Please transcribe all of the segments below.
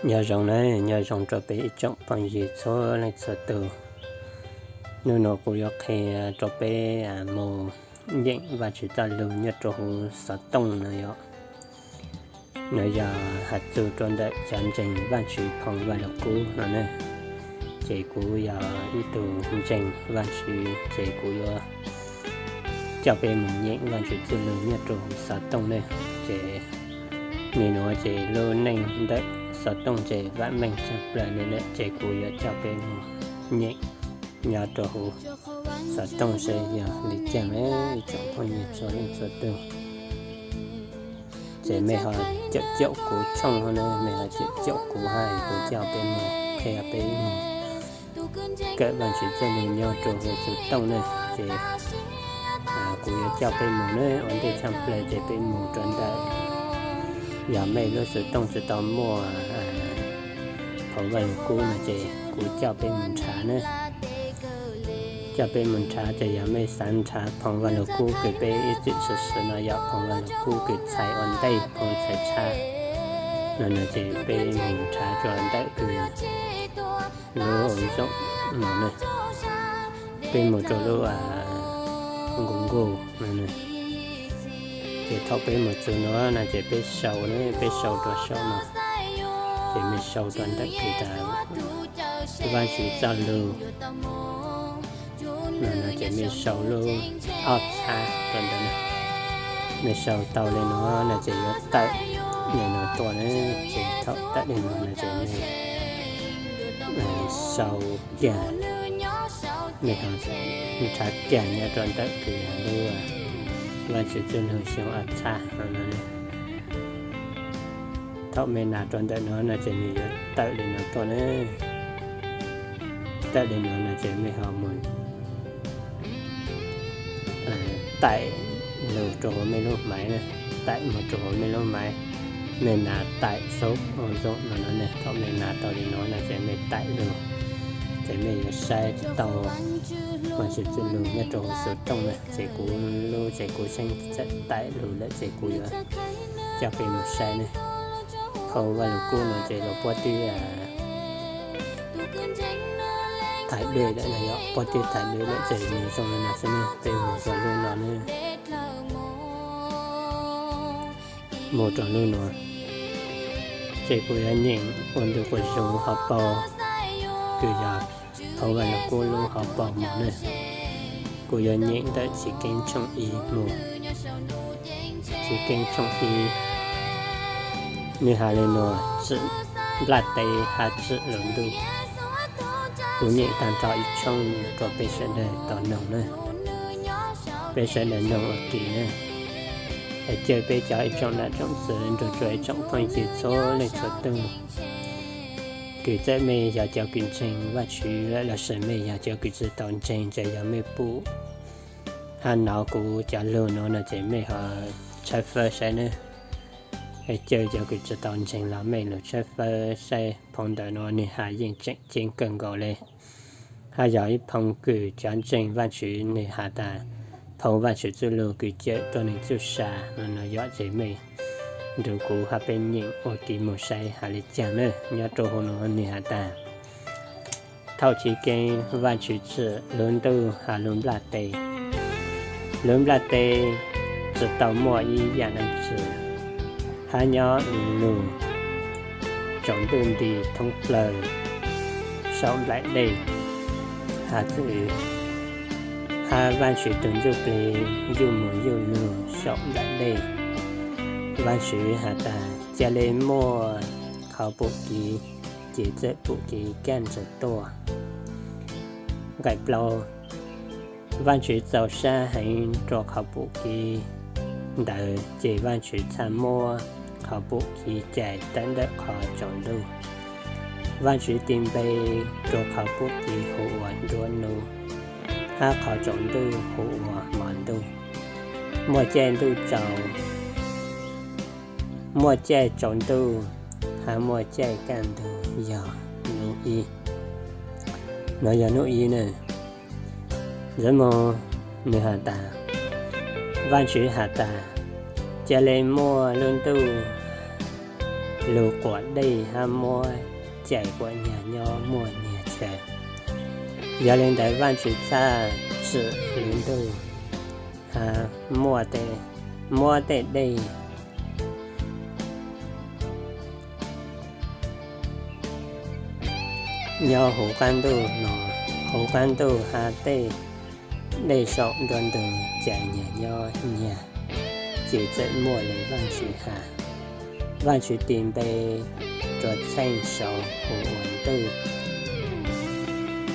Nyob zoo na, nyob zoo rau peb ib tsoom phooj ywg txhua leej txhua tus. Hnub no kuv yuav qhia rau peb mus nyeem Vajtswv txoj lus nyob rau hauv xov tooj no yom. Nws yog hais txog rau ntawm cov ntseeg Vajtswv phoo Vaj Lug Kub no ne. Ces kuv yog ib tug ntseeg Vajtswv ces kuv yuav coj peb mus nyeem Vajtswv txoj lus nyob rau hauv xov tooj ne. Ces nim no ces lub neej ntawm xov tooj ces vam meej tshaj plaws li lawm ces kuv yuav coj peb mus nyeem nyob rau hauv xov tooj seb yog li cas ne, ib tsoom phooj ywg txhua leej txhua tus. Ces mej ho caum caum kuv tshooj no, mej ho caum caum kuv hais kuv coj peb mus qhia peb mus kawm Vajtswv txoj lus nyob rau hauv xov tooj ne. Ces kuv yuav coj peb mus ne, ua ntej tshaj plaws ces peb mus rau ntawm, yog mej lub xov tooj tsis tau muaj phoo Vaj Lug Kub no ces kuv coj peb mus nrhav ne. Coj peb mus nrhav ces yog mej xav nrhav phoo Vaj Lug Kub kws peb ib txwm sawv sawv no yog phoo Vaj Lug Kub kws txhais ua ntej phoo txhais tshab no no ces peb mus nrhav rau ntawm kws lub zoo no ne. Peb mus rau lub Google no ne. Ces thaum peb mus txug no no ces peb sau ne, peb sau rau saum no. Ces mej sau rau ntawm kws tas Vajtswv txoj lus no no ces mej sau lub ob txhab rau ntawm no. Mej sau tau li no no ces yuav tawm li no tuaj ne. Ces thaum tawm li no no ces mej sau kiag, mej ho nrhav kiag nyob rau ntawm kws lub Vajtswv txoj lus xyoo ob txhab no no. Thaum mej nas rau ntawm no no ces nws yuav tawm li no tuaj ne. Tawm li no no ces mej ho mus taim lus rau hauv mej lub maiv na, taim mus rau hauv mej lub maiv, mej nas taim xauv ua zoo no no ne. Thaum mej nas tau li no no ces mej taim lus, ces mej yuav saib tau Vajtswv txoj lus nyob rau hauv xov tooj na. Ces kuv lub ces kuv tseem txawm taim lus lawm ces kuv yuav coj peb mus saib ne. Phoo Vaj Lug Kub no ces lawv puab twb thaij dua lawm no yom, puab twb thaij dua lawm ces nws zoo li no xwb ne, peb mus rau lub no ne. Mus rau lub no, ces kuv yuav nyeem ua ntu quas zoov hauv paus, kws yog phoo Vaj Lug Kub lub hauv paus mus ne. Kuv yuav nyeem ntawm Chiv Keeb tshooj ib mus. Chiv Keeb tshooj ib, nws has li no: Tsim nplaj teb hab tsim lub ntuj. Kuv nyeem tag nrho ib tshooj rau peb sawv daws tau noog na, peb sawv daws noog ua ke na. Es caw peb cov ib tsoom nam tsoom txwv nrug rua ib tsoom phooj ywg txhua leej txhua tug, kws txawm mej yog cov kws ntseeg Vajtswv lawm lossis mej yog cov kws tsis tau ntseeg, ces yog mej pum hab nov kuv cov lug no no ces mej ho tshawb fawb saib nawb. Es caw cov kws tsis tau ntseeg los mej lug tshawb fawb saib, phoo ntawm no nwg has yeej tseem ceeb kawg nkaus le. Hab yog ib phoo kws cov ntseeg Vajtswv nwg has tas, phoo Vajtswv txuj lug kws cawm tuab neeg txuj sa no no yom, ces mej nrug kuv hab peb nyeem ua ke mus saib has le caag nawb. Nyob rau hauv no nwg has tas, thaum chiv keeb Vajtswv tsim lub ntuj hab lub nplaj teb, lub nplaj teb tsis tau muaj ib yaam dlaab tsi, hab nyob lug tsaus ntuj nti thoob plawg saum nplaim dej. Has txug hab Vajtswv tug ntsuj plig yuj moog yuj lug saum nplaim dej. Vajtswv has tas, ca le muaj qhov pum kev, ces txawm pum kev kaj ntug tuaj. Nqai plaub, Vajtswv txaus sab heev rua qhov pum kev ntawd, ces Vajtswv txhaj muab qhov pum kev cais tawm ntawm qhov tsaus ntuj. Vajtswv tis npe rua qhov pum kev hu ua nruab nub, hab qhov tsaus ntuj hu ua hmo ntuj. Muaj caij ntuj tsaus, muaj caij tsaus ntuj, hab muaj caij kaj ntug yog nub ib. No yog nub ib na. Ntxwv moog nwg has tas, Vajtswv has tas, ca le muaj lub ntuj lug quas dej hab muab cais quas nyag nyob muaj nyag chaw. Yog le ntawd Vaajtswv txhaj tsim lub ntuj hab muab tej dej nyob huv qaab ntuj no, huv qaab ntuj hab tej dej saum nruab ntug cais nyag nyob nyag, ces txawm muaj le Vaajtswv has. Vaajtswv tis npe rua txheej saud huv ua ntuj,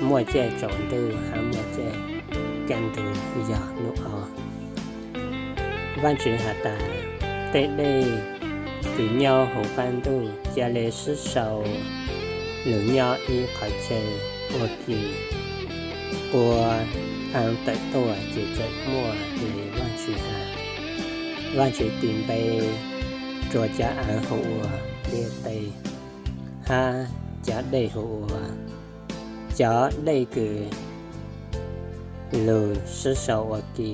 muaj caij tsaus ntuj hab muaj caij kaaj ntug yog nub o. Vaajtswv has tas, tej dej kws nyob huv qaab ntuj ca le sib sau lug nyob ib qhov chaw ua ke, ua aav tawm tuaj ces txawm muaj le Vaajtswv has. Vaajtswv tis npe rua cov aav hu ua liaj teb, hab cov dej hu ua, cov dej kws lug sib sau ua ke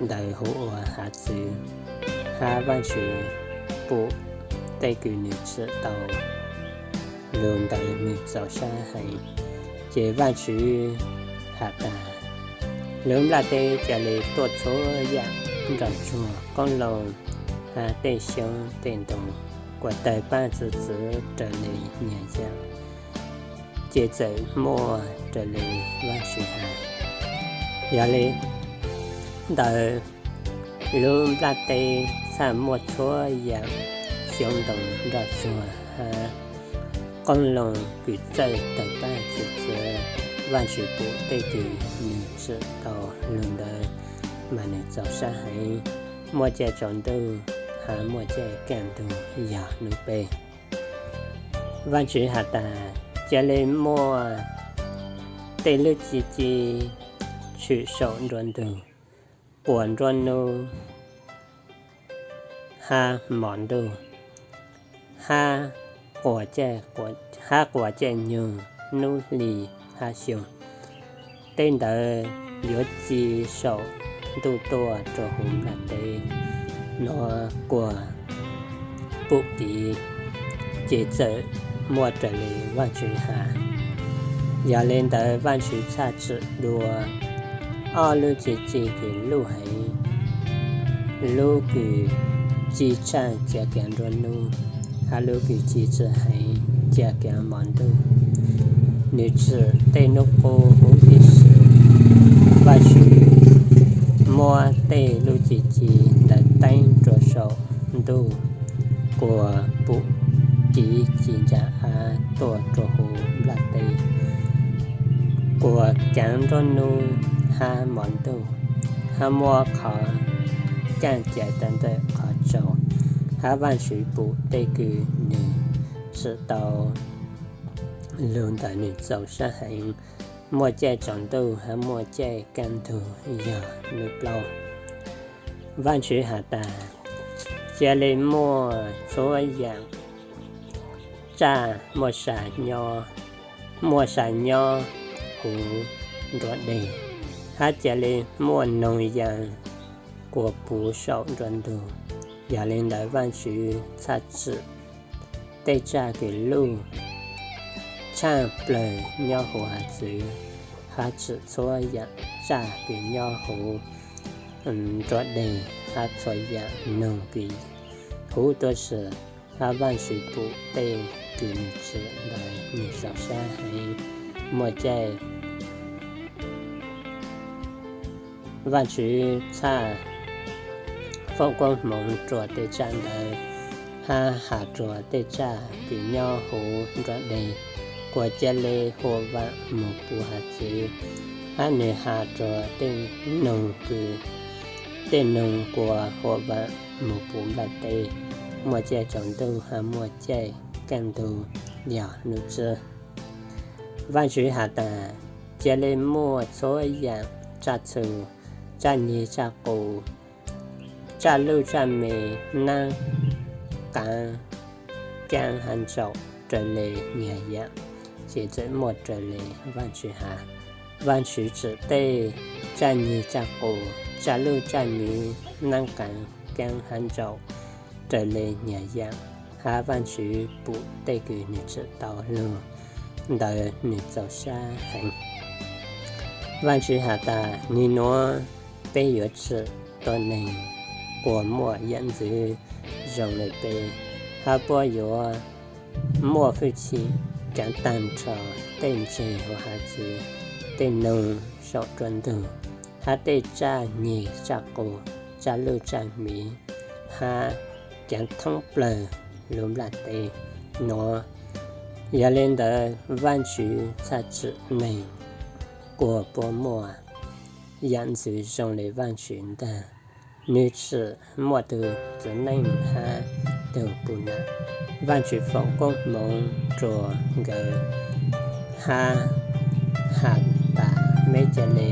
ntawd hu ua hav txwv, hab Vaajtswv pum tej kws nwg tsim tau lug ntawd nwg txaus sab heev. Ces Vaajtswv has tas, lub nplaj teb ca le tuaj txhua yaam nrog tsuag, qoob loo hab tej xyoob tej ntoo, kuas tawg paab txwv txwv raws le nyag yaam, ces txawm muaj raws le Vaajtswv has. Yog le ntawd, lub nplaj teb txhaj muaj txhua yaam xyoob ntoo nrog tsuag hab qoob loo kws txawj tawg paab txwv txwv. Vaajtswv pum tej kws nwg tsim tau lug ntawd mas nwg txaus sab heev. Muaj caij tsaus ntuj hab muaj caij kaaj ntug yog nub peb. Vaajtswv has tas, ca le muaj tej lub ci ci tshwm saum nruab ntug, quas nruab nub hab mov ntuj, hab quas caij nyoog, nub hli hab xyoo. Tej ntawd yuav ci saum ntuj tuaj rua huv nplaj teb nuav kuas pum kiv, ces txawm muaj raws le Vaajtswv has. Yog le ntawd Vaajtswv txhaj tsim dua ob lub ci ci kws luj heev, lub kws ci tshaaj ca kaav nruab nub, hab lub kws ci tshaaj heev ca kaav mov ntuj. Nwg tsim tej nub qub huv tib si. Vaajtswv muab tej lub ci ci ntawd teeb rua saum ntuj, kuas pum kiv ci ntsa av tuaj rua huv nplaj teb, kuas kaav nruab nub hab mov ntuj, hab muab qhov kaaj cais tawm ntawm qhov tsaus. Hab Vaajtswv pum tej kws nwg tsim tau lug ntawd nwg txaus sab heev. Muaj caij tsaus ntuj hab muaj caij kaaj ntug yog nub plaub. Vaajtswv has tas, ca le muaj txhua yaam tsaj, muaj sa nyob, muaj sa nyob huv nruab deg, hab ca le muaj noog yaa kuas puv saum nruab ntug. Yog le ntawd Vaajtswv txhaj tsim tej tsaj kws luj tshaaj plawg nyob huv hav txwv, hab tsim txhua yaam tsaj kws nyob huv nruab deg, hab txhua yaam noog kws huv tuab si. Hab Vaajtswv pum tej kws nwg tsim ntawd nwg txaus sab heev. Muaj caij Vaajtswv txhaj foom koob hmoov rua tej tsaj ntawd, hab has rua tej tsaj kws nyob huv nruab deg kuas ca le huam vaam moog puv hav txwv, hab nwg has rua tej noog kws, tej noog kuas huam vaam moog puv nplaj teb. Muaj caij tsaus ntuj hab muaj caij kaaj ntug yog nub tsib. Vaajtswv has tas, ca le muaj txhua yaam tsaj txhu, tsaj nyig tsaj qus, tsaj luj tsaj me, naab, qaav, kaab hab ntsaum raws le nyag yaam, ces txawm muaj raws le Vaajtswv has. Vaajtswv tsim tej tsaj nyig tsaj qus, tsaj luj tsaj me, naab qaav, kaab hab ntsaum raws le nyag yaam, hab Vaajtswv pum tej kws nwg tsim tau lug ntawd nwg txaus sab heev. Vaajtswv has tas, nwg nuav peb yuav tsim tau neeg quas muaj yam ntxwv zoo le peb, hab puab yuav muaj hwj chim caav taag nrho tej ntseg huv haav txwv, tej noog saum nruab ntug, hab tej tsaj nyeg tsaj qus, tsaj luj tsaj miv, hab caav thoob plawg lub nplaj teb nuav. Yog le ntawd Vaajtswv txhaj tsim neeg quas puab muaj yam ntxwv zoo le Vaajtswv ntag. Nwg tsim muaj tug txiv neej hab tug puj nam. Vaajtswv foom koob moov rua nkawd hab has tas, meb ca le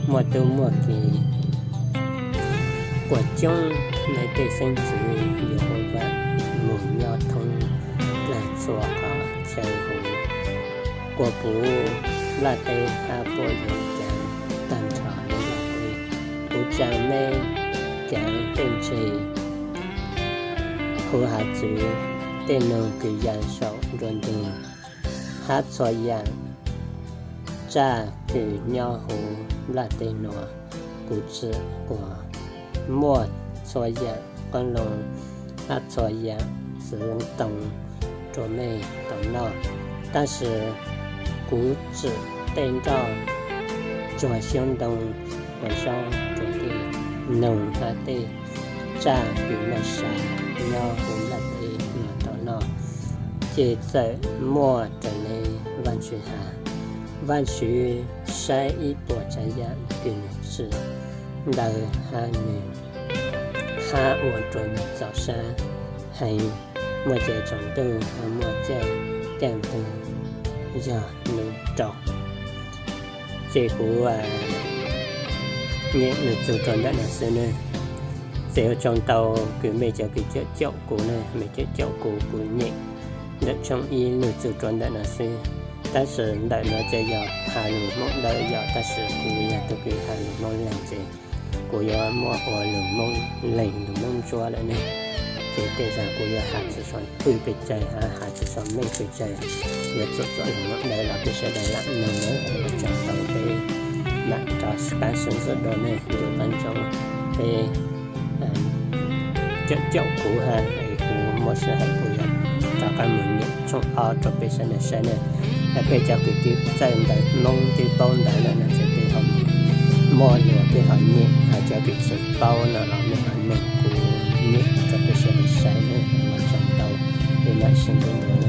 muaj tub muaj ki, quas coob meb tej xeeb ntxwv yuav ua vaam moog nyob thoob plaag txhua qhov chaw huv, quas puv nplaj teb hab puab yuav caav taag nrho lub nplaj teb. Kuv tsaa meb caav tej ntseg huv haav txwv, tej noog kws ya saum nruab ntug, hab txhua yaam tsaj kws nyob huv nplaj teb nuav. Kuv tsim quas muaj txhua yaam qoob loo hab txhua yaam txiv ntoo rua mej tau noj, tab sis kuv tsim tej nroj tsuag xyoob ntoo ua zaub rua tej noog hab tej tsaj kws noj sa nyob huv nplaj teb nuav tau noj. Ces txawm muaj raws le Vaajtswv has. Vaajtswv saib ib puas tsav yaam kws nwg tsim ntawd hab nwg hab ua rua nwg txaus sab heev. Muaj caij tsaus ntuj hab muaj caij caaj ntuj yog lub rau. Ces kuv nyem lug txug rua ntawm no xwb nawb. Txawm ua tsaug ntau kws mej cov kws caum caum kuv ne, mej caum caum kuv, kuv nyem ntawm tshooj ib lug txug rua ntawm no xwb. Tab sis ntawm no ces yog has lug Moob dawb yom, tab sis kuv yog tug kws has lug Moob leeg ces kuv yuav muab ua lug Moob leeg lug Moob ntsuab lawm ne. Ces tej zag kuv yuav has tsi so pwg pes tsawg hab has tsi so meej pes tsawg, yuav txuam txuam lug Moob dawb los peb sawv daws lam noog nawb. Ua tsaug ntau peb lam rov qaab sib ntsib dua ne, yuav qaab ntsoov peb caum caum kuv hab es kuv muaj sij hawm kuv yuav rov qaab moog nyem tshooj ob rua peb sawv daws saib ne. Peb cov kws twb txawj ntawv Moob twb paub ntawv lawm no ces peb ho muaj lug peb ho nyem, hab cov kws tsi paub no los mej ho noog kuv nyem rua peb sawv daws saib ne. Ua tsaug ntau, peb mam sib ntsib dua.